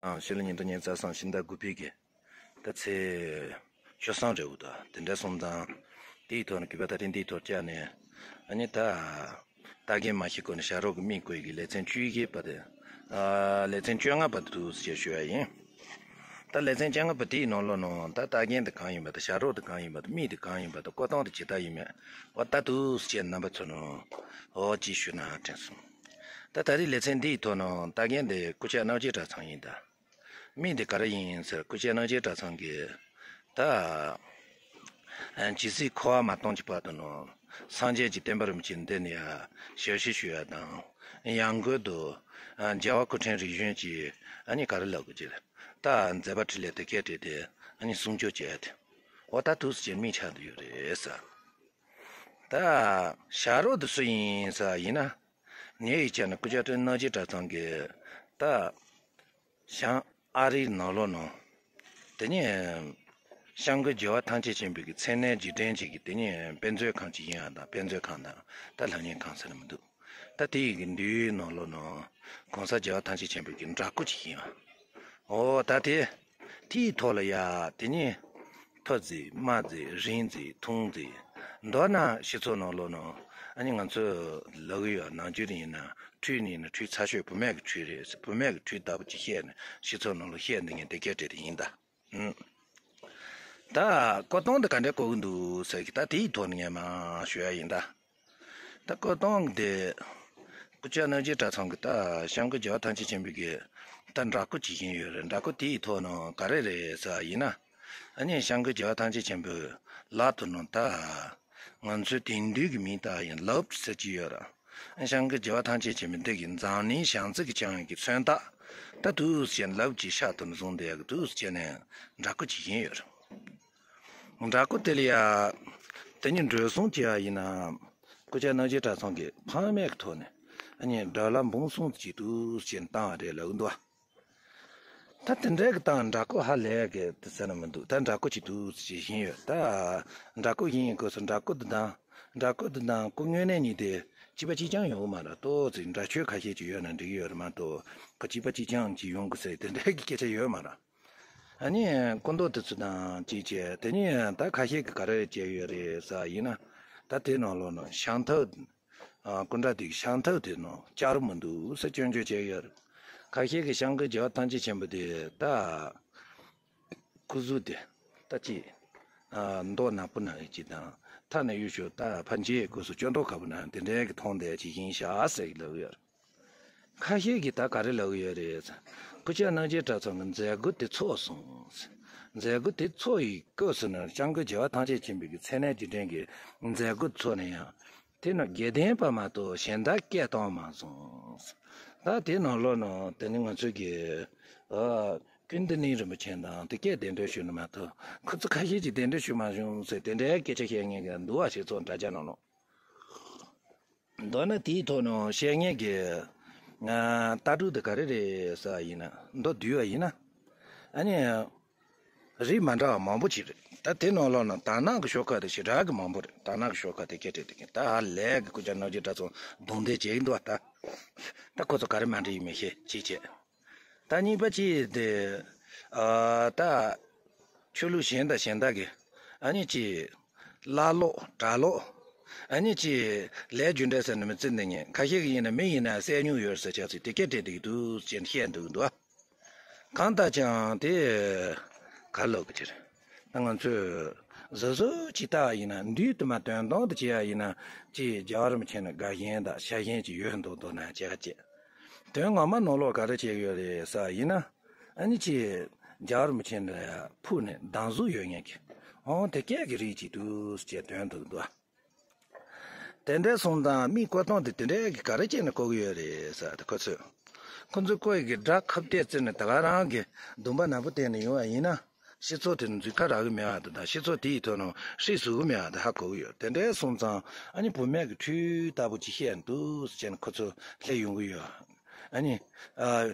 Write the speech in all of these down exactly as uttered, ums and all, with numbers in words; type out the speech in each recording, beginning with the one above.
ཨང་། ཕྱི་ལོ་ཉིས་སྟོང་ཉི་ཤུ་རྩ་གསུམ་ཕྱི་ཟླ་དགུ་པའི་གི་ད་ཚེས་བཅུ་གསུམ་རེད་འདུག་ད། དེ་འདྲ་སོང་ཙང་དེའི་ཐོག་ནས་གུས་པ་ད་ཐེངས་དེའི་ཐོག་བཅར་ནས། ཨ་ནི་ད་ལྟ་མཁན་མ་ཤེས་གོང་ནས་ཞབས་བྲོ་གི་མིང་བཀོད་ཀྱི་ལེ་ཚན་བཅུ་བཞི་པ་དེ། ཨ། ལེ་ཚན་བཅོ་ལྔ་པ་དེ་འདུག་ཟེར་ཞུ་ཡ་ཡིན། ད་ལེ་ཚན་བཅོ་ལྔ་པ་དེའི་ནང་ལོགས་ནང་ད་ལྟ་མཁན་དེ་གང་ཡིན་པ་དང་ཞབས་བྲོ་དེ་གང་ཡིན་པ་དང་མིང་དེ་གང་ཡིན་པ་དང་བཀོད་སྟངས་དེ་ཇི་ལྟར་ཡིན་མིན། འོ་ད་འདུག་ཟེར་རྣམ་པ་ཚོ་ནང་འོ་ཅིག་ཞུ་ན་དྲན་སོང་། ད་ད་རེས་ལེ་ཚན་འདིའི་ཐོག་ནང་ལྟ་མཁན་དེ་སྐུ་ཞབས་རྣམ་རྒྱལ་གྲྭ་ཚང་ཡིན་ད། མིང་དེ་ག་རེ་ཡིན་ཟེར། སྐུ་ཞབས་རྣམ་རྒྱལ་གྲྭ་ཚང་གིས་ད། ཨ། ཇི་སྲིད་འཁོར་བ་མ་སྟོངས་ཀྱི་བར་དུ་ནང་སངས་རྒྱས་ཀྱི་བསྟན་པ་རིན་པོ་ཆེ་འདི་ནས་ཞབས་ཕྱི་ཞུ་ཡ་དང་། ཡང་སྒོས་དུ། ཨ། རྒྱལ་བ་སྐུ་ཕྲེང་རིམ་བྱོན་གྱི་ཨ་ནི་ག་རེ་ལབ་དགོས་ཀྱི་རེད། ད་མཛད་པ་འཕྲིན་ལས་དེ་སྐད་བྲིས་ཏེ་ཨ་ནི་སྲུང་སྐྱོབ་བྱས་ཏེ། འོ་ད་འདུག་ཟེར་མིང་ཆགས་བསྡད་ཡོད་རེད་ཟེར། ད་ཞབས་བྲོ་དེ་སུ་ཡིན་ཟེར་བ་ཡིན་ན། ངའི་ཡིག་ཆ་ནས་སྐུ་ཞབས་རྣམ་རྒྱལ་གྲྭ་ཚང་གིས་ད། བྱང་ཨ་རིའི་ནང་ལོགས་ནང་། དེ་ནས་སྐྱབས་མགོན་རྒྱལ་བ་ཐམས་ཅད་མཁྱེན་པའི་གི་མཚན་གནས་རྗེས་དྲན་ཅིག་གི་དེ་ནས་དཔེ་མཛོད་ཁང་ཅིག་ཡིན་ཡང་དང་། དཔེ་མཛོད་ཁང་དང་ད་ལྷ་བསྙེན་ཁང་ཟེར་ནི་མི་འདུག་ད་དེ་ཡི་གི་མདུན་ནང་ལོགས་ནང་གོང་ས་རྒྱལ་བ་ཐམས་ཅད་མཁྱེན་པའི་གི་འདྲ་སྐུ་ཅིག་ཡིན་ཡང་། འོ་ད་དེ་དེའི་ཐོག་ལ་ཡ་དེ་ནས་མཐོ་ཟིག་དམའ་ཟིག་རིང་ཟིག་ཐུང་ཟིག་མདོར་ན་སྤྱི་ཚོགས་ནང་ལོགས་ནང་ཨ་ནི་ང་ཚོས་ལབ་གི་ཡོད། ནམ་རྒྱུན་ཡིན་ན་ཁྲུས་ནི་ཡིན་ན་ཁྲུས་ཚ་ཤོས་བུད་མེད་ཀྱི་ཁྲུས་རེད། བུད་མེད་ཀྱི་ཁྲུས་ལྟ་བུ་ཅིག་བཤད་ནས་སྤྱི་ཚོགས་ནང་ལ་བཤད་འདི་ངས་འདི་སྐད་བྲིས་ཏེ་ཡིན་ད། ཨུམ། ད་བཀོད་སྟངས་འདི་ག་འདྲ་བཀོད་གི་འདུག་ཟེར་གི་ད་དེའི་ཐོག་ནས་ངས་མར་ཞུ་ཡ་ཡིན་ད། ད་བཀོད་སྟངས་འདི་སྐུ་ཞབས་རྣམ་རྒྱལ་གྲྭ་ཚང་གི་ད་སྐྱབས་མགོན་རྒྱལ་བ་ཐམས་ཅད་མཁྱེན་པའི་གི་ད་འདྲ་སྐུ་ཅིག་བཞེངས་ཡོད་རེད། འདྲ་སྐུ་དེའི་ཐོག་ནང་ག་རེ་རེད་ཟེར་བ་ཡིན་ན། ཨ་ནི་སྐྱབས་མགོན་རྒྱལ་བ་ཐམས་ཅད་མཁྱེན་པའི་ལག་ཏུ་ནང་ད་ང་ཚོའི་དེང་དུས་ཀྱི་མིང་ད་ཡང་ལབ་ཟེར་གྱི་ཡོད་ར། སྐྱབས་མགོན་རྒྱལ་བ་ཐམས་ཅད་མཁྱེན་པའི་འདི་གི་འཛམ་གླིང་བྱང་རྩེ་གི་བྱང་གི་མཚོན་རྟགས་ད་འདུག་ཟེར་ལབ་ཀྱི་ཤ་དུ་ནི་བཟུང་བསྡད་ཀྱི་འདུག་ཟེར་ནས་འདྲ་སྐུ་ཅིག་བཞེངས་ཡོད་ར། འདྲ་སྐུ་དེ་ལ་ཡ་དེ་ཉིད་འགྲོ་སོང་བྱས་པ་ཡིན་ན་སྐུ་ཞབས་རྣམ་རྒྱལ་གྲྭ་ཚང་གི་ཕ་མེས་ཀྱི་ཐོག་ནས་ཨ་ནི་ཌོ་ལར་འབུམ་གསུམ་ཅིག་འདུག་ཟེར་བཏང་བ་རེད་ལབ་ཀྱི་འདུག་བ། ད་དེ་འདྲའི་གི་སྟངས་འདྲ་སྐུ་ཧ་ལས་གི་དེ་ཟེར་ན་མི་འདུག་ད་འདྲ་སྐུ་ཅིག་འདུག་ཅེས་བཞིན་ཡོད། ད་འདྲ་སྐུ་བཞིན་ཡིན་དགོས་སོ། འདྲ་སྐུ་དེ་དང་འདྲ་སྐུ་དེ་དང་སྐུ་དངོས་གནས་གཉིས་དེ་གཅིག་པ་གཅིག་རྐྱང་ཡོང་གི་མ་རེད། ཏོག་ཙམ་འདྲ་ཆོས་ཁ་ཤས་ཅིག་ཡོད་ན་འགྲིག་གི་ཡོད་རེད་མ་གཏོགས་ཁོ་གཅིག་པ་གཅིག་རྐྱང་ཅིག་ཡོང་དགོས་ཟེར་དེ་འདྲའི་གི་སྐད་ཆ་ཡོད་མ་རེད། ཨ་ནི་སྐུ་མདོག་དེ་ཚོ་དང་གཅིག་བྱས། དེ་ནས་ད་ཁ་ཤས་ཀྱིས་ག་རེ་བྱས་ཡོད་རེད་ཟེར་ཡིན་ན། ད་དེ་ནང་ལོགས་ནང་ཤམ་ཐབས། ཨ། སྐུ་འདྲ་དེ་གི་ཤམ་ཐབས་དེ་ནང་སྐྱ་རུ་མི་འདུག་ཟེར་སྐྱོན་བརྗོད་བྱས་ཡོད་རེད། ཁ་ཤས་ཀྱིས་སྐྱབས་མགོན་རྒྱལ་བ་ཐམས་ཅད་མཁྱེན་པ་དེ་ད་སྐུ་གཟུགས་དེ་ད་ཅིག་ཨ། མདོག་ནག་པོ་ནང་ཅིག་དང་། ཐ་ན་ཡུལ་ཤོད་ད་ཕ་འཇའི་སྐུ་གཟུགས་སྐྱོ་མདོག་ཁ་པོ་ནང་དེ་འདྲའི་གི་མཐོང་བསྡད་ཅིག་ཡིན་ཤག་ཟེར་གི་ལབ་ཡོད་རེད། ཁ་ཤས་ཀྱིས་ད་ག་རེ་ལབ་ཀྱི་ཡོད་རེད། སྐུ་ཞབས་རྣམ་རྒྱལ་གྲྭ་ཚང་གི་མཛད་སྒོ་དེ་ཚོགས་སོང་། མཛད་སྒོ་དེ་ཚོགས་ཡི་སྐབས་སུ་ནི་སྐྱབས་མགོན་རྒྱལ་བ་ཐམས་ཅད་མཁྱེན་པའི་གི་མཚན་གནས་རྗེས་དྲན་གྱི་མཛད་སྒོ་ཚོགས་ནས་ཡང་། དེ་ནི་དགེ་ལྡན་པ་མ་གཏོགས་གཞན་དག་སྐད་བཏང་མ་སོང་། ད་དེ་ནང་ལོགས་ནང་དེ་ནི་ང་ཚོའི་གི་ཨ། ཀུན་བདེ་གླིང་རིན་པོ་ཆེ་དང་དེ་སྐད་གདན་འདྲེན་ཞུས་ནི་མ་གཏོགས་ཁོ་ཚོ་ཁ་ཤས་ཀྱིས་གདན་འདྲེན་ཞུས་མ་བྱུང་ཟེར་དེ་འདྲའི་སྐད་ཆ་བཤད་མཁན་གྱི་འདུག་བ། སྤྱི་ཚོགས་དྲ་རྒྱ་ནང་ལོགས། མདོར་ན་དེའི་ཐོག་ནས་བཤད་མཁན་གྱི་ལྟ་གྲུབ་དེ་ག་རེ་རེད་ཟེར་བ་ཡིན་ན། མདོར་བསྡུས་པ་ཡིན་ན། ཨ་ནི་རིགས་མ་འདྲ་བ་མང་པོ་ཅིག་རེད། ད་དེ་ནང་ལོགས་ན་དར་ནག་གི་ཤོག་ཁག་དེ་ཞེ་དྲག་གི་མང་པོ་རེད། དར་ནག་གི་ཤོག་ཁག་དེ་སྐད་བྲིས་དེ་གིན་ད་ཧ་ལས་གི་སྐུ་ཞབས་རྣམ་རྒྱལ་གྲྭ་ཚང་རྡུང་རྡེག་བྱེད་ཀྱི་འདུག་བ། ད་ད་ཁོ་ཚོ་ག་རེ་མ་འགྲིག་ཡིན་མིན་ཤེས་ཅིག་བྱས། ད་གཉིས་པ་གཅིག་དེ། ཨ། ད་ཆོས་ལུགས་གཞན་དང་གཞན་དག་གི་ཨ་ནི་ཅིག་བླ་ལོག་གྲྭ་ལོག་ཨ་ནི་ཅིག་ལས་རྒྱུ་འབྲས་ཟེར་ནི་མི་བརྩི་འདི་ཉན། ཁ་ཤས་ཀྱི་ཡིན་ན་མི་ཡིན་ན་བསད་མྱོང་ཡོད་ཟེར་ཆགས་ཚུལ་དེ་སྐད་བྲིས་འདུག་འདུག་ཅེས་བཤད་འདུག་འདུག་གང་ལྟར་ཀྱང་དེ་ག་ལོག་གི་ཕྱིར། ད་ང་ཚོས་གཟབ་གཟབ་ཅིག་བལྟ་བ་ཡིན་ན། མདུན་དུ་མ་དོན་དམ་དུ་བྱས་པ་ཡིན་ན་ཅིག་རྒྱལ་བ་རིན་པོ་ཆེ་ནི་དགའ་ཞེན་དང་ཤ་ཞེན་ཅིག་ཡོད་མདོག་མདོག་ན་བྱས་ཀ་བྱས། དོན་ངོ་མ་ནང་ལོགས་ག་རེ་བྱས་ཡོད་རེད་ཟེར་བ་ཡིན་ན། ཨ་ནི་ཅིག་རྒྱལ་བ་རིན་པོ་ཆེ་ལ་ཕུགས་ནས་སྡང་ཟུག་ཡོད་མཁན་གྱི་ཨོང་དེ་སྐད་ཀྱི་རིགས་ཅིག་འདུག་ཅེས་དོན་དུ་འདུག་དེ་འདྲ་སོང་ཙང་མིས་བཀོད་སྟངས་དེ་དེ་འདྲའི་གི་ག་རེ་བྱས་ནས་བཀོད་ཀྱི་ཡོད་རེད་ཟེར་ཏེ་ཁོ་ཚོས། ཁོ་ཚོས་བཀོད་ཡི་གི་སྒྲ་ཁ་གཏད་བརྩིས་ནས་ད་ག་རང་གི་འདུན་པ་ནག་པོ་བསྟན་ནས་ཡོང་བ་ཡིན་ན། སྤྱི་ཚོགས་དེ་འཛུལ་ཁ་རག་གི་མེད་པ་དང་། སྤྱི་ཚོགས་དེ་ཡི་ཐོག་ནས་ཧྲིལ་བཟོ་གི་མེད་པ་དེ་ཧ་གོ་གི་ཡོད། དེ་འདྲ་སོང་ཙང་ཨ་ནི་བུད་མེད་ཀྱི་ཁྲུས་ལྟ་བུ་ཅིག་བཤད་འདུག་ཟེར་ནས་ཁོ་ཚོ་སླེབས་ཡོང་གི་ཡོད། ཨ་ནི་ཨ་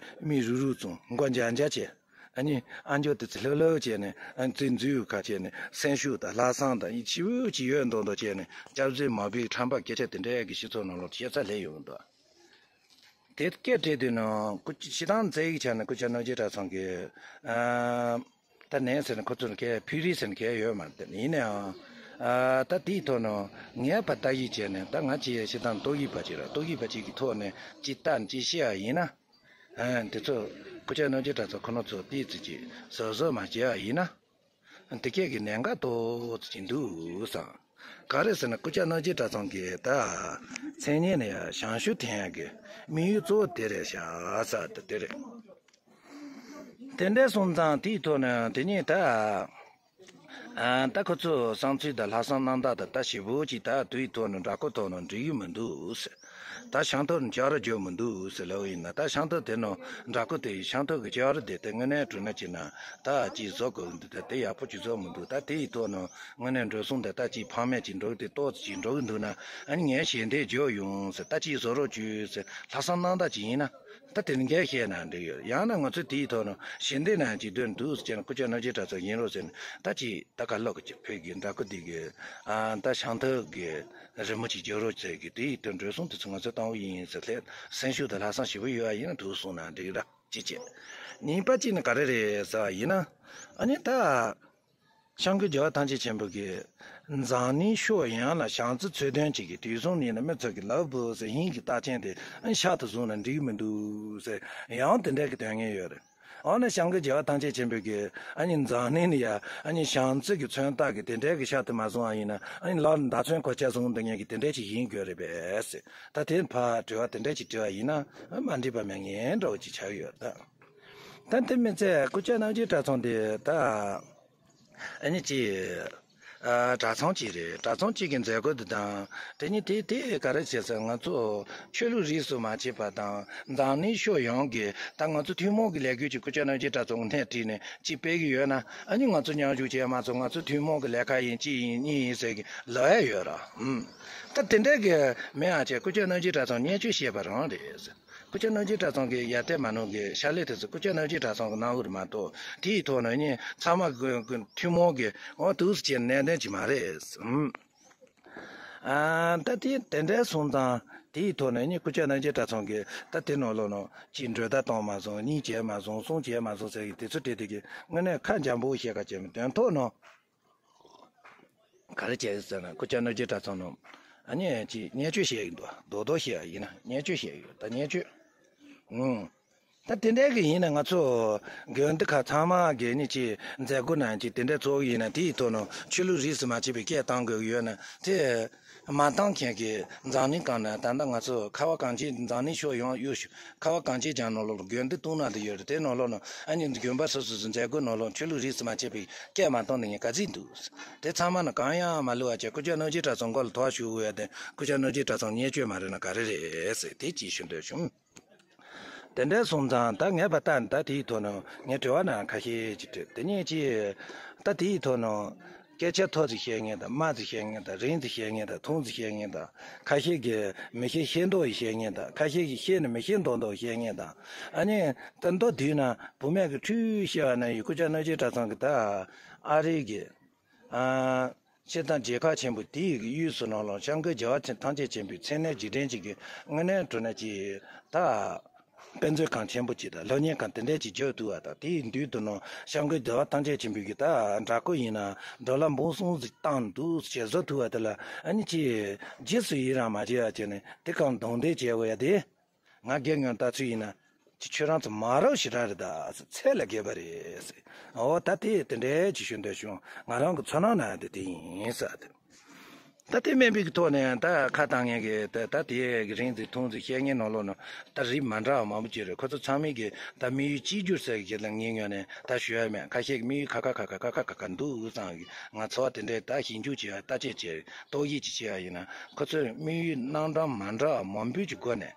མིག་རུག་རུག་བཙུམ། མགོ་འཇག་འཇག་བྱས། ཨ་ནི་ཨ་མཆོག་དེ་ཚོ་ལྷོད་ལྷོད་བྱས་ནས། ཨ་ནི་ཚིག་འཛུལ་ཡོད་ཁ་བྱས་ནས་སེམས་ཤུགས་དང་ལྷག་བསམ་དང་ཡིད་ཆེས་ཅིག་ཡོད་མདོག་མདོག་བྱས་ནས་སྐྱབས་རྗེ་མ་པའི་ཁྲམ་པ་སྐད་ཆ་དེ་འདྲའི་གི་སྤྱི་ཚོགས་ནང་ལོགས་བཤད་ས་སླེབས་ཡོང་གི་འདུག་དེ་སྐད་བྲིས་དུས་ནང་སྐུ་སྤྱི་བཏང་རྩ་ཡིག་ཆ་ནས་སྐུ་ཞབས་རྣམ་རྒྱལ་གྲྭ་ཚང་གི་ཨ། ད་ནས་ཟེར་ནས་ཁོ་ཚོར་གས་ཕུ་རི་ཟེར་ནས་གས་ཡོད་མ་རེད། ཡིན་ནའང་ཨ། ད་དེའི་ཐོག་ནང་ངས་ཕར་ལྟ་ཡིག་བྱས་ནས། ད་ང་ཅི་ཡ་སྤྱི་བཏང་ཏོག་དབྱིབས་པ་ཅིག་ར། ཏོག་དབྱིབས་པ་ཅིག་གི་ཐོག་ནས་ཅི་ལྟ་ཅི་བཤད་ཡ་ཡིན་ན། ཨ། དེ་ཚོ་སྐུ་ཞབས་རྣམ་རྒྱལ་གྲྭ་ཚང་ཁོ་ན་ཚོ་དེའི་ཚིག་ཅིག་བཟོ་བཟོ་མ་བྱས་ཡ་ཡིན་ན། དེ་སྐད་ཀྱི་གནད་འགག་ཏོག་ཙམ་ཅིག་འདུག་བསམ། ག་རེ་ཟེར་ན་སྐུ་ཞབས་རྣམ་རྒྱལ་གྲྭ་ཚང་གི་ད་མཚན་སྙན་ནས་ཡ་ཞང་ཞུང་འཐེན་ཡ་གི་དམིགས་ཡུལ་གཙོ་བོ་དེ་རེད་ཤག་ཟེར། དེ་དེ་རེད། དེ་འདྲ་སོང་ཙང་དེའི་ཐོག་ནས་དེ་ཉིད་ད་ཨ། ད་ཁོ་ཚོ་བསམ་ཚུལ་དང་ལྷག་བསམ་རྣམ་དག་དང་ད་ཞེ་པོ་ཅིག་ད་དུས་ཐོག་ནས་འདྲ་སྐོར་ཐོག་ནས་འགྲིག་གི་མི་འདུག་ཟེར། ད་ཤང་ཐོག་ནས་ཅག་ར་འཇོག་མི་འདུག་ཟེར་ལབ་ཡིན་ན། ད་ཤང་ཐོག་དེ་ནང་འདྲ་སྐོར་དེ་ཤང་ཐོག་གི་ཅག་ར་དེ་དེ་དངོས་གནས་དྲང་གནས་བྱས་ན་ད་ཅིག་བཟོ་དགོས་ཀྱི་འདུག་ད་དེ་ཡག་པོ་ཅིག་བཟོ་མི་འདུག་ད་དེ་ཡི་ཐོག་ནས་དངོས་གནས་འགྲོ་སོང་དེ་ད་ཅིག་ཕངས་མེད་ཅིག་འགྲོ་གི་དེ་ཏོག་ཙམ་ཅིག་འགྲོ་གི་འདུག་ན། ཨ་ནི་ངས་ཞལ་འདེབས་འཇོག་ཡོང་ཟེར། ད་ཅིག་བཟོ་རོགས་བྱོས་ཟེར། ལྷག་བསམ་རྣམ་དག་ཅིག་ཡིན་ན། ད་དེ་འདྲ་བཤད་ན་འགྲིག་ཡོད། ཡང་ན་ང་ཚོ་དེའི་ཐོག་ནས་ཞལ་འདེབས་ནང་ཅིག་འདོན་འདུག་ཟེར་ན། སྐུ་ཞབས་རྣམ་རྒྱལ་གྲྭ་ཚང་ཡིན་རོགས་ཟེར་ན། ད་ཅིག་ད་ག་ལོག་གི་བོད་ཀྱི་འདྲ་སྐོར་འདི་གི་ཨ། ད་ཤང་ཐོག་གི་རི་མོ་ཅིག་བརྒྱབ་རོགས་ཟེར་གི། དེའི་ཐོག་འགྲོ་སོང་དེ་ཚོ་ང་ཚོ་བཏང་བ་ཡིན་ཟེར། ལྷད་སེམས་ཤུགས་དང་ལྷག་བསམ་ཞེ་པོ་ཡོད་ཨ། ཡིན་ན་འདུག་གསུངས་ན་འགྲིག་ར། ཅི་བྱེད། གཉིས་པ་གཅིག་ནི་ག་རེ་རེད་ཟེར་བ་ཡིན་ན། ཨ་ནི་ད། སྐྱབས་མགོན་རྒྱལ་བ་ཐམས་ཅད་མཁྱེན་པ་གིས་འཛམ་གླིང་ཕྱོགས་ཡོངས་ལ་བྱམས་བརྩེ་འཚོལ་དོན་ཅིག་གི་དུས་གསུམ་ནས་ནི་མི་ཚོ་གི་ལག་པ་ཟེར་ཧིན་གྱི་རྟགས་ཅན་དེ་ཨ་ནི་ཤག་ཏུ་བཟུང་ན་འགྲིག་གི་མི་འདུག་ཟེར། ཡང་དེ་འདྲ་གི་དོན་ངན་ཡོད་རེད། འོ་ན་སྐྱབས་མགོན་རྒྱལ་བ་ཐམས་ཅད་མཁྱེན་པ་གིས་ཨ་ནི་འཛམ་གླིང་ནས་ཡ་ཨ་ནི་བྱམས་བརྩེ་གི་མཚོན་རྟགས་ཀྱི་དེ་འདྲ་གི་ཤག་ཏུ་མ་བཟུང་བ་ཡིན་ན། ཨ་ནི་ལག་ལ་མདའ་མཚོན་གོ་ཆ་བཟུང་སྡོད་མཁན་གྱི་དེ་འདྲ་ཅིག་ཡིན་དགོས་རེད་པས་ཟེར། ད་དེ་ཕར་དྲི་བ་དེ་འདྲ་ཅིག་དྲི་བ་ཡིན་ན་ཨ་མ་འགྲིག་པ་མེད་མཁན་འདྲ་བོ་ཅིག་ཆགས་ཡོད་ད། ད་དེ་མི་ཚད་སྐུ་ཞབས་རྣམ་རྒྱལ་གྲྭ་ཚང་དེ་ད། ཨ་ནི་ཅི། ཨ། གྲྭ་ཚང་གཅིག་རེད། གྲྭ་ཚང་གཅིག་གི་མཛད་སྒོ་འདི་དང་། དེ་ནི་དེ་དེ་ག་རེ་བྱས་ཟེར། ང་ཚོ་ཆོས་ལུགས་རིས་སུ་མ་ཆད་པ་དང་། འཛམ་གླིང་ཕྱོགས་ཡོངས་ཀྱི་ད་ང་ཚོ་ཐུན་མོང་གི་ལས་འགུལ་གྱི་སྐུ་ཞབས་རྣམ་རྒྱལ་གྲྭ་ཚང་གི་སྣེ་ཁྲིད་ནས་ཅིག་སྤེལ་གྱི་ཡོད་ན། ཨ་ནི་ང་ཚོ་མཉམ་ཞུགས་བྱས་མ་ཚོ་ང་ཚོ་ཐུན་མོང་གི་ལས་ཀ་ཡིན། ཅི་ཡིན་གཉིས་ཡིན་ཟེར་གྱི་ལབ་ཡ་ཡོད་ར། ཨུམ། ད་དེ་འདྲ་གི་མེད་ཨ་ཅེ། སྐུ་ཞབས་རྣམ་རྒྱལ་གྲྭ་ཚང་བརྙས་བཅོས་བྱས་པ་རང་རེད། སྐུ་ཞབས་རྣམ་རྒྱལ་གྲྭ་ཚང་གི་ཡར་ལྟས་མ་ནོར་གི་ཕྱག་ལས་དེ་ཚོ་སྐུ་ཞབས་རྣམ་རྒྱལ་གྲྭ་ཚང་གི་གནང་བ་རེད་མ་གཏོགས། དེ་ཡི་ཐོག་ནས་ནི་ཚང་མ་གི་གི་ཐུན་མོང་གི་འོ་འདུག་སེ་བྱས་ནན་ཏན་ཅིག་མ་རེད། ཨུམ། ཨ། ད་དེ་དེ་འདྲ་སོང་ཙང་དེ་ཡི་ཐོག་ནས་ནི་སྐུ་ཞབས་རྣམ་རྒྱལ་གྲྭ་ཚང་གི་ད་དེ་ནང་ལོགས་ནང་གཅིག་གྲོས་བརྡ་བཏང་མ་སོང་། གཉིས་བྱས་མ་སོང་། གསུམ་བྱས་མ་སོང་ཟེར་གི་དེ་ཚོ་དེ་དེ་གི་དངོས་གནས་ཁ་འཇམ་པོ་བཤད་ཁ་བྱས་མི་དོན་ཐོག་ནང་། ག་རེ་བྱས་ཟེར་ན། སྐུ་ཞབས་རྣམ་རྒྱལ་གྲྭ་ཚང་ནང་ཨ་ནི་ཅིག་བརྙས་བཅོས་བྱས་ཡོད་འདུག་རྡོག་རྡོག་བཤད་ཡ་ཡིན་ན་བརྙས་བཅོས་བྱས་ཡོད། ད་བརྙས་བཅོས། ཨུང་། ད་དེ་འདྲ་གི་ཡིན་ན་ང་ཚོ་དགོན་སྡེ་ཁག་ཚང་མ་གི་ནི་ཅིག་མཛད་སྒོ་ནང་ཅིག་དེ་འདྲ་ཚོགས་ཡིན་ན། དེའི་ཐོག་ནང་ཆོས་ལུགས་རིས་སུ་མ་ཆད་པའི་སྐད་བཏང་དགོས་ཀྱི་ཡོད་ན། དེ་མ་བཏང་མཁན་གྱི་འཛམ་གླིང་སྒང་ན། ད་ལྟ་ང་ཚོ་ཁ་བ་གངས་ཅན། འཛམ་གླིང་ཕྱོགས་ཡོངས་གཡུག་ཞུ། ཁ་བ་གངས་ཅན་ལྗོངས་ནང་ལོགས་ལ་དགོན་སྡེ་སྟོང་ནང་དུ་ཡོད་རེད། དེ་ནང་ལོགས་ན་ཨ་ནི་དགོན་པ་སོ་སོ་སོའི་མཛད་སྒོ་ནང་ལོགས་ཆོས་ལུགས་རིས་སུ་མ་ཆད་པའི་སྐད་མ་བཏང་ནས་ངས་ག་ཚིག་འདུག་དེ་ཚང་མ་ན་གང་ཡང་མ་ལུས་པ་བྱས། སྐུ་ཞབས་རྣམ་རྒྱལ་གྲྭ་ཚང་མགོ་ལ་ཐོག་ཞུ་དགོས་ཡ་དེ། སྐུ་ཞབས་རྣམ་རྒྱལ་གྲྭ་ཚང་བརྙས་བཅོས་མ་རེད་ན་ག་རེ་རེད་ཟེར། དེ་ཅིག་ཞུ་འདོད་བྱུང་། དེ་འདྲ་སོང་ཙང་ད་ངས་ཕར་ལྟ་ནས་ད་དེའི་ཐོག་ནས་ངས་དྲི་བ་ནང་ཁ་ཤས་ཅིག་དྲིས། དེ་ནས་ཅིག་ད་དེའི་ཐོག་ནས་སྐད་ཆ་མཐོ་ཙམ་བཤད་མཁན་དང་། དམའ་ཙམ་བཤད་མཁན་དང་། རིང་ཙམ་བཤད་མཁན་དང་། ཐུང་ཙམ་བཤད་མཁན་དང་། ཁ་ཤས་ཀྱིས་མི་ཤེས་ཤེས་མདོག་བྱས་བཤད་མཁན་དང་། ཁ་ཤས་ཀྱིས་ཤེས་ནས་མི་ཤེས་མདོག་མདོག་བཤད་མཁན་དང་། ཨ་ནི་ད་མདོ་བསྡུས་ན་བུད་མེད་ཀྱི་ཁྲུས་བཤད་པ་ན་ཡི་སྐུ་ཞབས་རྣམ་རྒྱལ་གྲྭ་ཚང་གི་ད་ཨ་རི་གི། ཨ། སྤྱིར་བཏང་རྒྱལ་ཁབ་ཆེན་པོ་དེའི་གི་དབུས་སུ་ནང་ལོགས་སྐྱབས་མགོན་རྒྱལ་བ་ཐམས་ཅད་མཁྱེན་པའི་མཚན་གནས་རྗེས་དྲན་ཅིག་གི་དངོས་གནས་དྲང་གནས་ཀྱི་ད་དཔེ་མཛོད་ཁང་ཆེན་པོ་ཅིག་དང་། སློབ་གཉེར་ཁང་དེ་འདྲ་ཅིག་བརྒྱབ་འདུག་པ་དང་། དེའི་མདུན་དུ་ནང་སྐྱབས་མགོན་རྒྱལ་བ་ཐམས་ཅད་མཁྱེན་པའི་གི་ད་འདྲ་སྐུ་ཡིན་ན་ཌོ་ལར་འབུམ་གསུམ་ཟིག་བཏང་འདུག་ཅེས་བཟོ་ཐུབ་པ་དེ་ལ་ཨ་ནི་ཅིག་རྗེས་སུ་ཡི་རང་མ་བྱས་པ་བྱས་ནས་དེ་གང་གདོང་འདེད་བྱས་དགོས་ཡ་དེ། ང་སྒེར་ངོས་ལྟ་ཚུལ་ཡིན་ན། ཅི་ཁྱོད་རང་ཚོ་མ་རབས་ཞེ་དྲག་རེད་ད། ཚད་ལས་བརྒལ་བ་རེད། འོ་ད་དེ་དེ་འདྲའི་ཅིག་ཞུ་འདོད་བྱུང་། ང་རང་གི་ཚོར་སྣང་ན་དེ་དེ་ཡིན་ཟེར་ཏེ། ད་དེ་མིན་པའི་གི་ཐོག་ནས་ད་ཁ་བཏང་མཁན་གི་ད་ད་དེ་གི་རིང་ཙམ་ཐུང་ཙམ་བཤད་མཁན་ནང་ལོགས་ནང་ད་རིགས་མ་འདྲ་བ་མང་པོ་ཅིག་རེད། ཁོ་ཚོ་ཚང་མས་གི་ད་དམིགས་ཡུལ་གཅིག་གྱུར་ཟེར་གི་ལ་ངའི་ངོས་ནས་ད་ཞུ་ཡ་མེད། ཁ་ཤས་ཀྱི་དམིགས་ཡུལ་ཁ་ཁ་ཁ་ཁ་ཁ་ཁ་ཁ་འདུག་ཙང་གི་ང་ཚོ་བ་དེ་འདྲའི་ད་ཞིབ་འཇུག་བྱེད་ཡ། ལྟ་དཔྱད་བྱེད། རྟོག་ཞིབ་ཅིག་བྱེད་ཡ་ཡིན་ན། ཁོ་ཚོའི་དམིགས་ཡུལ་རྣམ་གྲངས་མ་འདྲ་བ་མང་པོའི་གི་སྒོ་ནས།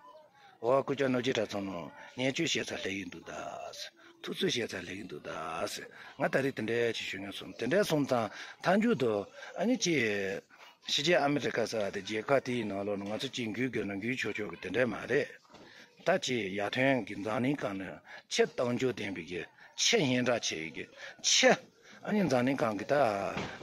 འོ་སྐུ་ཞབས་རྣམ་རྒྱལ་གྲྭ་ཚང་ནང་བརྙས་བཅོས་བྱས་ཚར་སླེབས་ཀྱི་འདུག་ད། ཐུབ་ཚོད་བྱས་ཚར་སླེབས་ཀྱི་འདུག་ད། ང་ད་རེས་དེ་འདྲའི་ཅིག་ཞུ་མཁན་སོང་། དེ་འདྲའི་སོང་ཙང་མཐའ་མཇུག་ཏུ་ཨ་ནི་ཅིག་ཕྱི་རྒྱལ་ཨ་མི་རི་ཀ་ཟེར་བ་དེ་རྒྱལ་ཁབ་དེའི་ནང་ལོགས་ནས་ང་ཚོ་ཅིག་འགུལ་དགོས་ན་འགུལ་ཆོག་ཆོག་གི་དེ་འདྲ་མ་རེད། ད་ཅིག་ཡར་ཐོན་གྱི་འཛམ་གླིང་སྒང་ནས་ཆེས་གཏམ་རྒྱུད་ལྡན་པའི་གི། ཆེས་སྙན་གྲགས་ཆེ་བའི་གི། ཆེས་ཨ་ནི་འཛམ་གླིང་སྒང་གི་ད་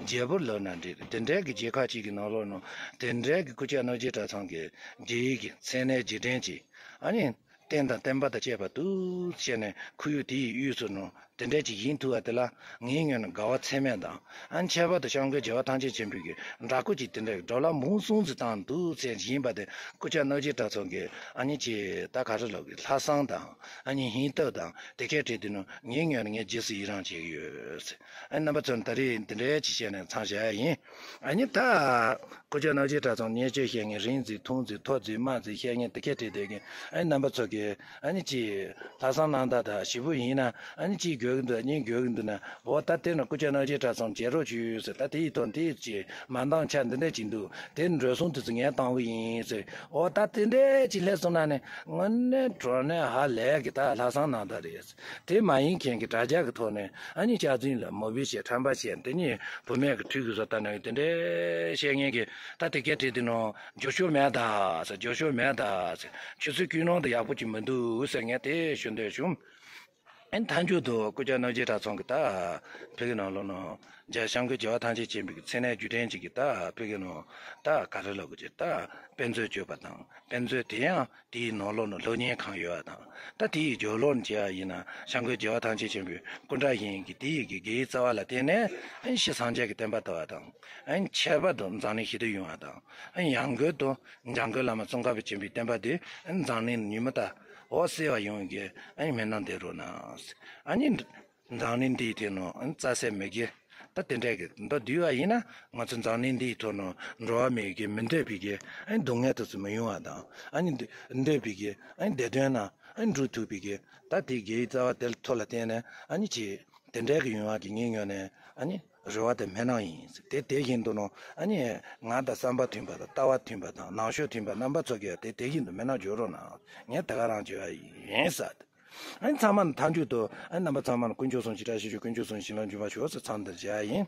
རྒྱལ་པོ་ལབ་ན་འགྲིག་རེད། དེ་འདྲའི་གི་རྒྱལ་ཁབ་ཅིག་གི་ནང་ལོགས་ནང་དེ་འདྲའི་གི་སྐུ་ཞབས་རྣམ་རྒྱལ་གྲྭ་ཚང་གི་རྒྱལ་ཡིག་གི་མཚན་གནས་རྗེས་དྲན་ཅིག་ཨ་ནི་ རྟེན་དང་བརྟེན་པ་དང་བཅས་པ་འདུག་ཟེར་ནས་ཁོར་ཡུག་དེ་ཡི་དབུས་སུ་ནོ་དེ་འདྲ་ཅིག་ཡིན་ཐུབ་པ་དེ་ལ་ངའི་ངོས་ནས་དགའ་བ་ཚད་མེད་དང་། ཨ་ནི་ཁྱད་པར་དུ་སྐྱབས་མགོན་རྒྱལ་བ་ཐམས་ཅད་མཁྱེན་པའི་གི་འདྲ་སྐུ་ཅིག་དེ་འདྲ་གི་འགྲོ་ལམ་མུན་སུམ་ཙམ་བཏང་འདུག་ཟེར་ཡིན་པ་དེ་སྐུ་ཞབས་རྣམ་རྒྱལ་གྲྭ་ཚང་གི་ཨ་ནི་ཅིག་ད་ག་རེ་ལབ་གི་ལྷག་བསམ་དང་། ཨ་ནི་སྙིང་སྟོབས་དང་དེ་གས་བྲིས་དུས་ནོ་ངའི་ངོས་ནས་ངས་རྗེས་སུ་ཡི་རང་བྱེད་ཀྱི་ཡོད། ཨ་ནི་རྣམ་པ་ཚོ་ད་རེས་འདི་འདྲའི་ཅིག་བཤད་ནས་མཚམས་བཞག་ཡ་ཡིན། ཨ་ནི་ད། སྐུ་ཞབས་རྣམ་རྒྱལ་གྲྭ་ཚང་བརྙས་བཅོས་བཤད་མཁན། རིང་འཛིན་ཐུང་འཛིན་མཐོ་འཛིན་དམའ་འཛིན་བཤད་མཁན་དེ་གས་བྲིས་བསྡད་མཁན། ཨ་ནི་རྣམ་པ་ཚོ་གིས་ཨ་ནི་ཅིག་ལྷག་བསམ་གནང་སྟངས་དང་ཞེ་པོ་ཡིན་ན། ཨ་ནི་ཅིག་དགོས་ཀྱི་འདུག་སྙིང་དགོས་ཀྱི་འདུག་ན། འོ་ད་དེ་ནི་སྐུ་ཞབས་རྣམ་རྒྱལ་གྲྭ་ཚང་མཇལ་རོགས་བྱོས་ཟེར། ད་དེ་ཡི་ཐོག་འདི་ཅིག་མ་འདང་ཆ་འདི་འདྲ་ཅིག་འདུག་དེ་འགྲོ་སོང་དེ་ཚོ་ངས་བཏང་གི་ཡིན་ཟེར། འོ་ད་དེ་འདྲ་ཅིག་སླེབས་སོང་ན་ནི་དངོས་གནས་དྲང་གནས་ཧ་ལས་གི་ད་ལྷག་བསམ་གནང་སྟངས་རེད། དེ་མ་ཡིན་མཁན་གྱི་དྲ་རྒྱ་གི་ཐོག་ནས་ཨ་ནི་སྐྱག་རྫུན་ལ་མོ་བི་བཤད་ཁྲམ་པ་བཤད་འདི་གཉིས་བུད་མེད་ཀྱི་ཁྲུས་ཀྱི་བཟོ་ལྟ་ནང་གི་དེ་འདྲའི་བཤད་མཁན་གྱི་ད་དེ་སྐད་བྲིས་དེ་ནང་འགྱུར་ཤོག་མེད་ད་ཟེར། འགྱུར་ཤོག་མེད་ད་ཟེར། ཁྱོད་ཚོའི་ཀུན་སློང་དེ་ཡག་པོ་ཅིག་མི་འདུག་ཟེར་ངས་དེ་ཞུ་འདོད་བྱུང་། ཨ་ནི་མཐའ་མཇུག་ཏུ་སྐུ་ཞབས་རྣམ་རྒྱལ་གྲྭ་ཚང་གི་ད་བོད་ཀྱི་ནང་ལོགས་ནང་རྒྱལ་སྐྱབས་མགོན་རྒྱལ་བ་ཐམས་ཅད་མཁྱེན་པའི་མཚན་གནས་རྒྱུ་འབྲས་ཅིག་གི་ད་བོད་ཀྱི་ནང་ད་ག་རེ་ལབ་དགོས་ཀྱི་ད་དཔེ་མཛོད་བཅོས་པ་དང་། དཔེ་མཛོད་དེ་ཡང་དེའི་ནང་ལོགས་ནས་སློབ་གཉེར་ཁང་ཡོད་པ་དང་། ད་དེའི་རྒྱབ་ལོགས་ནས་བྱས་པ་ཡིན་ན་སྐྱབས་མགོན་རྒྱལ་བ་ཐམས་ཅད་མཁྱེན་པའི་སྐུ་འདྲ་ཡིན་གྱི་དེ་ཡི་གི་དགེ་བའི་རྩ་བ་ལ་བརྟེན་ནས་ཨ་ནི་ཕྱི་སངས་རྒྱས་ཀྱི་བསྟན་པ་དར་བ་དང་། ཨ་ནི་ཁྱད་པར་དུ་འཛམ་གླིང་ཞི་བདེ་ཡོང་བ་དང་། ཨ་ནི་ཡང་སྒོས་དུ་འཇམ་མགོན་བླ་མ་ཙོང་ཁ་པ་ཆེན་པོའི་བསྟན་པ་དེ་ཨ་ནི་འཛམ་གླིང་ཉིན་མོ་ལྟར་འོད་གསལ་བ་ཡོང་གི་ཨ་ནི་སྨོན་ལམ་འདེབས་རོགས་གནང་། ཨ་ནི། འཛམ་གླིང་འདིའི་ཐད་ནང་རྩྭ་ཟས་མི་དགེ་ད་དེ་འདྲ་གི་མདོ་བསྡུས་པ་ཡིན་ན། ང་ཚོ་འཛམ་གླིང་འདིའི་ཐོག་ནང་འགྲོ་བ་མིའི་གི་མི་འདོད་པའི་གི་ཨ་ནི་སྡུག་བསྔལ་དེ་ཚོ་མི་ཡོང་བ་དང་། ཨ་ནི་འདི་འདོད་པའི་གི་ཨ་ནི་བདེ་དོན་ན་ཨ་ནི་འགྲོ་ཐུབ་པའི་གི་ད་དེ་དགེ་བའི་རྩ་བ་དེ་ལ་ཐོག་ལ་བརྟེན་ནས་ཨ་ནི་ཅིག་དེ་འདྲ་གི་ཡོང་བ་གི་ངའི་ངོས་ནས་ཨ་ནི་རེ་བ་དང་སྨོན་ལམ་ཡིན། དེ་དེ་བཞིན་དུ་ནང་ཨ་ནི་ང་དང་བསམ་པ་མཐུན་པ་དང་ལྟ་བ་མཐུན་པ་དང་ལངས་ཕྱོགས་མཐུན་པ་རྣམ་པ་ཚོ་གིས་དེ་དེ་བཞིན་དུ་སྨོན་ལམ་བརྒྱབ་རོགས་གནང་། ངས་དེ་ག་རང་བརྗོད་པ་ཡིན་ཟེར། ཨ་ནི་ཚང་མ་ལ་མཐའ་མཇུག་ཏུ་ཨ་ནི་རྣམ་པ་ཚང་མ་ལ་དཀོན་མཆོག་གསུམ་གྱི་བཀྲ་ཤིས་ཤོག་དཀོན་མཆོག་གསུམ་གྱི་བྱིན་རླབས་འབྱུང་བར་ཤོག་ཟེར་མཚམས་འདིར་བཞག་ཡིན།